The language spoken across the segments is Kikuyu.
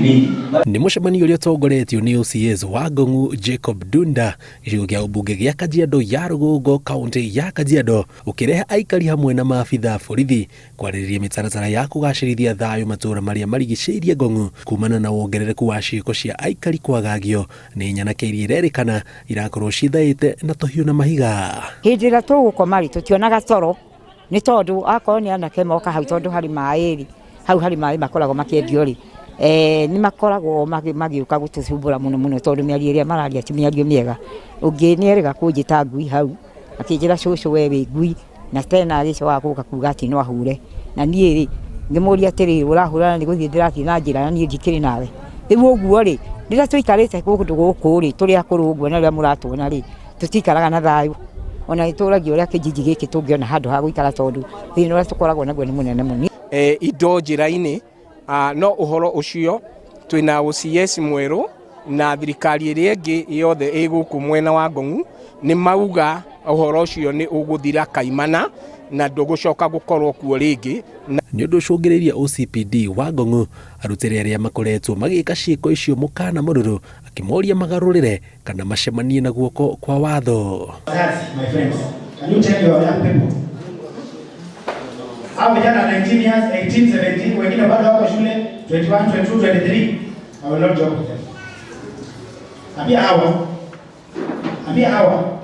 mingi. Nĩ mũcemanio ũrĩa ũtongoretio nĩ OCS wa Ngong'u Jacob Dunda gĩcigo kĩa ũmbunge gĩa Kajiado ya rũgongo kaunti ya Kajiado ũkĩrehe aikari hamwe na maabitha a borithi kwarĩrĩria mĩtaratara ya kũgacĩrithia thayũ matũũra marĩa marigicĩirie Ngong'u kumana na wongerereku wa ciĩko cia aikari kwagagio nĩ nyanake iria irerĩkana irakorwo ciĩthaĩte na tũhiũ na mahiga. Hĩndĩ ĩrĩa tũgũkoma rĩ, tũtionaga toro nĩ tondũ akorwo nĩ anake moka hau tondũ harĩ maĩ rĩ, hau harĩ maĩ makoragwo makĩendio rĩ, nĩ makoragwo magĩũka gũtũthumbũra mũno mũno tondũ mĩario ĩrĩa mararia ti mĩario mĩega. Ũngĩ nĩ erĩga kũnjĩta ngui hau, akĩnjĩra cũcũ we wĩ ngui, na tena agĩcoka gũka kuga atĩ no ahũre. Na niĩ rĩ, ngĩmũria atĩrĩrĩ, ũrahũra na nĩ gũthiĩ ndĩrathiĩ na njĩra na niĩ ndikĩrĩ nawe. Rĩu ũguo rĩ, rĩrĩa tũikarĩte kũndũ gũkũ rĩ, tũrĩ akũrũ ũguo na rĩrĩa mũratuona rĩ, tũtiikaraga na thayũ. Ona nĩ tũragia ũrĩa kĩjiji gĩkĩ tũngĩona handũ ha gũikara tondũ thĩna ũrĩa tũkoragwo naguo nĩ mũnene mũno. Indo njĩra-inĩ no ũhoro ũcio twĩna OCS mwerũ na thirikari ĩrĩa ĩngĩ yothe ĩ gũkũ mwena wa Ngong'u nĩ mauga ũhoro ũcio nĩ ũgũthira kaimana na ndũgũcoka gũkorwo kuo rĩngĩ. Nĩ ũndũ ũcũngĩrĩirie OCPD wa Ngong'u arutĩre arĩa makoretwo magĩka ciĩko icio mũkana mũrũrũ akĩmoria magarũrĩre kana macemanie na guoko kwa watho. Wazazi, my friends, can you tell your young people? Hao vijana 19 years, 18, 17, wengine bado wako shule 21, 22, 23. I will not joke with them. Ambia hawa. Ambia hawa.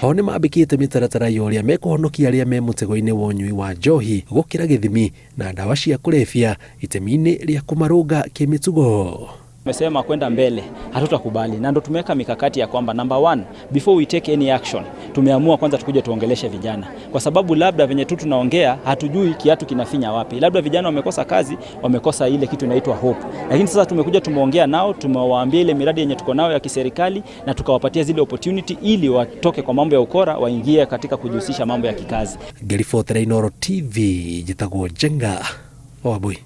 O nĩ mambĩkĩte mĩtaratara ya ũrĩa mekũhonokia arĩa me mũtego-inĩ wa ũnyui wa njohi gũkĩra gĩthimi na ndawa cia kũrebia itemi-inĩ rĩa kũmarũnga kĩmĩtugo. Tumesema kwenda mbele hatutakubali, na ndo tumeweka mikakati ya kwamba number one, before we take any action, tumeamua kwanza tukuje tuongeleshe vijana, kwa sababu labda venye tu tunaongea hatujui kiatu kinafinya wapi. Labda vijana wamekosa kazi, wamekosa ile kitu inaitwa hope, lakini sasa tumekuja tumeongea nao, tumewaambia ile miradi yenye tuko nayo ya kiserikali na tukawapatia zile opportunity ili watoke kwa mambo ya ukora waingie katika kujihusisha mambo ya kikazi. Ngĩribotera Inooro TV njĩtagwo Njenga Wambui.